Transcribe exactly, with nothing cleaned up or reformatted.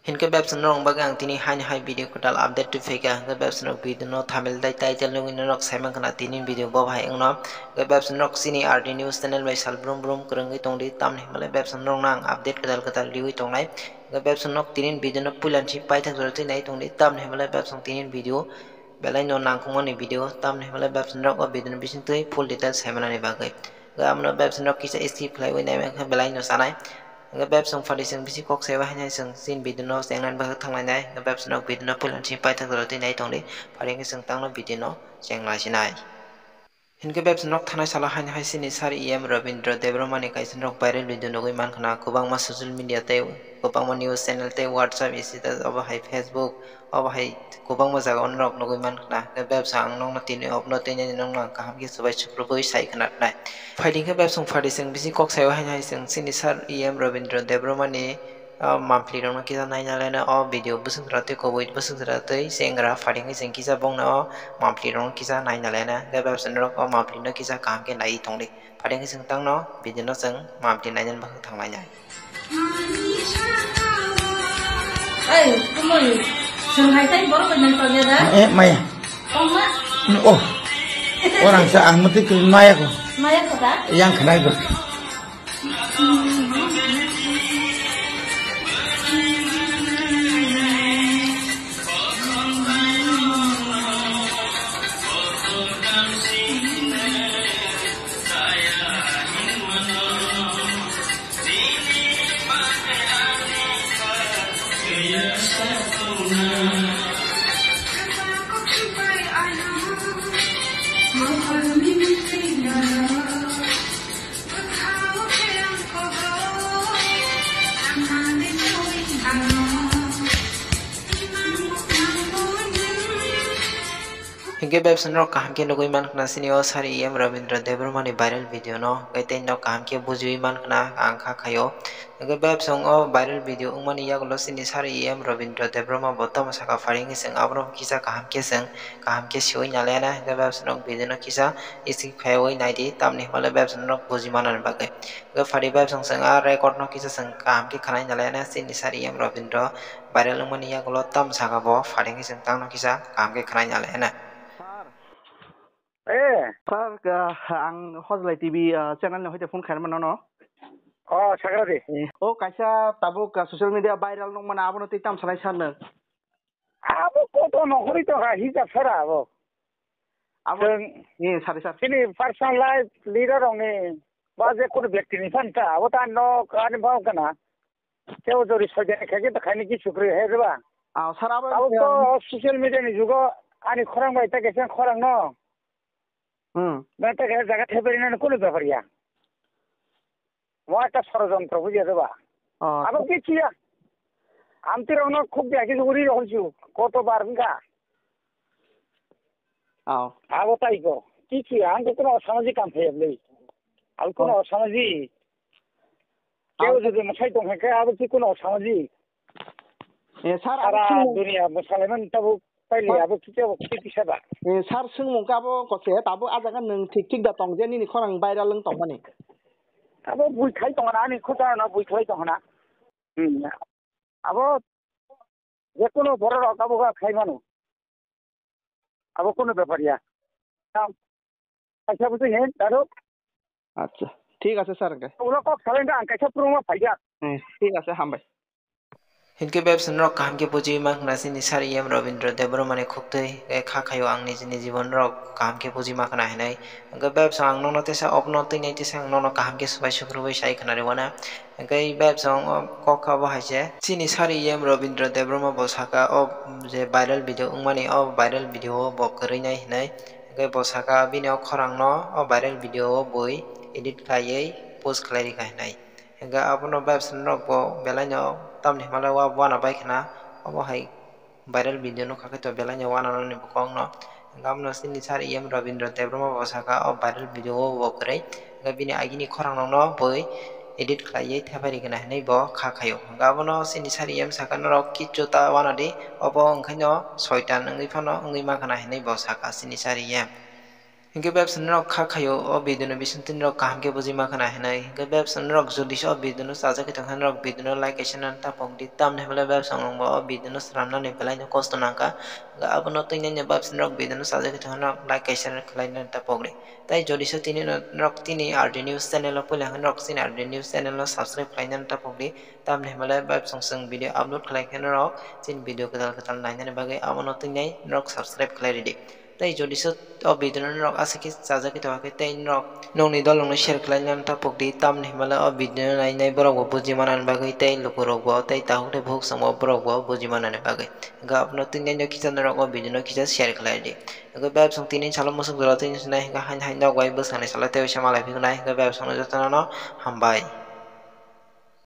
Hinkhe bebsa norok bagwi ang tini haini hai video kwtal update twi phaikha. Hinkhe bebsa norok video no thumbnail tei title nugwi norok saimankha na tini video bo bahai wngno. Hinkhe bebsa norok chini R D news channel bai sal brum brum kwrwngwi tongdi, tamni hwnbahle bebsa norokno ang update kwtal kwtal riwi tongnai. Hinkhe bebsa norok tini video no puila ni simi paithak jora twi nai tongdi, tamni hwnbahle bebsa tini video belai no nangkukmani video, tamni hwnbahle bebsa norok o video ni bisingtwi full details saimanani bagwi. Hinkhe abono bebsa norok kisa skip khlaiwi naimani wngkha belai no chanai. Hinkhe bebsa phatwi chwng bisi kok saiwi haino chwng chini video no chengnani bagwi thanglainai. Hinkhe bebsa norok video no puila ni simi paithak jora twi nai tongdi, phatwi hinkhe chwng tangno video no chenglaisinai. Hinkhe bebsa norok thanai salo haino hai chini sir E M Rabindra Debbarma ni kaisa norok viral video nugwi mankha na, kwbangma social media tei kwbangma news channel tei WhatsApp status, obo hai Facebook, obo hai kwbangma jaga o norok nugwi mankha na. Hinkhe bebsa ang nokno tini obono tini nokno ang kaham khe chubai sukrubwi sai khna rwnai. Phaidi khe bebsa phatwi chwng bisi kok saio haino hai chwng chini sir E M Rabindra Debbarma ni, ah, mampli rokno kisa naina lena o video bwswk jora twi kubui bwswk jora twi chengra, phaidi khe chwng kisa bongno o mampli rokno kisa naina lena. Hinkhe bebsa norok o mampli no kisa kaham khe naiwi tongdi. Phaidi khe chwng tangno video no chwng mampli nainani bagwi thanglainai. Ei, kumui, chwng hai tei borok bai nang tongya da? Eh, maya. Tongma? Oh. Orang sa ang mati ke maya ko. Maya ko da? Yang khnai ko. Hinkhe bebsa norok kaham khe nugwi mankha na chini o sir E M Rabindra Debbarma ni viral video no, hinkhe tei nok kaham khe bujiwi mankha na ang kha khaio. Hinkhe bebsa o viral video wngmani yagulo chini sir E M Rabindra Debbarma bo tamo saka phaidi khe chwng abono kisa kaham khe chwng kaham khe swiwi nalena, hinkhe bebsa norok video no kisa skip khaiwi naidi, tamni hwnbahle bebsa norok buji manani bagwi. Hinkhe phaidi bebsa chwng a record no kisa chwng kaham khe khwnai nalena chini sir E M Rabindra viral wngmani yagulo tamo saka bo phaidi khe chwng tangno kisa kaham khe khwnai nalena. Eh. Sir, ah, ang Hojlai T V, ah, channel ni hoite phone khaima nono. Oh, sagra de. Eh, o kaisa tabuk, ah, social media viral nokmani abono tei tam sanai sir no. Abo koto nokhorwi tongkha, hisab sara abo. Abo, chwng eh, sari sir. Chini personal life leader rokni ba je kono byakti ni phan ta, abo ta nok ani bhang kana. Teo jori soidani khaikhe ta khaini kichu kwrwi hai rwba. Ah, sir, abo, abo to um, social media ni jugo ani khorang bai ta kaisa khorang no. Hmm. Ba ta kaisa jaga thaipai rina kono bepar ya. Mo ekta sorojontro buji ase ba. Oh, abo sir. Kichu ya. Amtwi rokno khuk dia kichu uri rokhu chu. Koto bar wngkha. Oh. Abo tai ko. Kichu ya, ang to kono samajik kam phai le. Abo kono samajik. Keo jodi mwsai tong khe abo ki kono samajik. Eh, sir, sara ang sung- dunia mwsalaimani tabuk paili abo kisa bo kisa kisa ba. Eh, sir, swngmung khe abo kose, tabuk ah jaga nwng thik thik da tong je nini khorang viral wng tongmani? Abo bui khai tongna, ani khusa no bui khai tongna. Hmm. Abo je kono borok rok abo ga khai mano. Abo kono bepar ya. Tam. Kaisa bwtwi he, daro. Acha, thik ase sir, hwnkhe. Ulo kok salai da, ang kaisa phrwngma phaijak. Hmm, thik ase, hambai. Hinkhe bebsa norok kaham khe bujiwi mankha na chini sir E M Rabindra Debbarma ni khuktwi, eh, kha khaio ang nijini jibon norok kaham khe bujiwi mankha na hinwi. Hinkhe bebsa ang nono tesa obono twi nai tesa ang nono kaham khe swbai sukrubwi sai khna rwna. Hinkhe bebsa ang o kok kha bo hai se. Chini sir E M Rabindra Debbarma bo saka o je viral video wngmani, o viral video o bo kwrwi nai hinwi. Hinkhe bo saka bini o khorang no o viral video o bui edit khlaiwi post khlai rwkha hinwi. Hinkhe abono bebsa norok bo belai no tamni hwnba le wa uana bai khna obo hai viral video nukha khe to belai no uana nani bo kok no. Hinkhe abono chini sir E M Rabindra Debbarma bo saka o viral video o bo kwrwi. Hinkhe bini agini khorang no bui edit khlaiwi thepai rwkha hinwi bo kha khaio. Hinkhe abono chini sir E M saka norok kichu ta uana di, obo wngkhaino soitan wngwi phano wngwi mankha na hinwi bo saka chini sir E M. Hinkhe bebsa norok kha khaio o video no bising twi norok kaham khe bujima khna hinwi. Hinkhe bebsa norok jodi se o video no chajak khe tongkha norok video no like kaisa nani tapok di. Tamni hwnba le bebsa nwng bo o video no swnamnani belai no kosto nangkha. Hinkhe abono twi nai no bebsa norok video no chajak khe tongkha norok like kaisa khlai nani tapok di. Tai jodi se tini no norok tini R D News channel o puila hinkhe norok chini R D News channel no subscribe khlai nani tapok di. Tamni hwnba le bebsa nwng chwng video upload khlai khe norok chini video kwtal kwtal nainani bagwi abono twi nai norok subscribe khlai ridi. Tei jodi se o video no norok aswk khe chajak khe tongkha khe tei norok nokni dol rok no share khlai nani tapok di, tamni hwnba le o video no nai nai borok bo buji manani bagwi tei luku rok bo tei takhuk tei bukhuk chwng bo borok bo buji manani bagwi. Hinkhe abono twi nai no kisa norok o video no kisa share khlai di. Hinkhe bebsa nwng tini salo musuk jora twi nai hinkhe haino haino nok bai bwskango salo tei waisa malai phiknai hinkhe bebsa nwng jotono no hambai.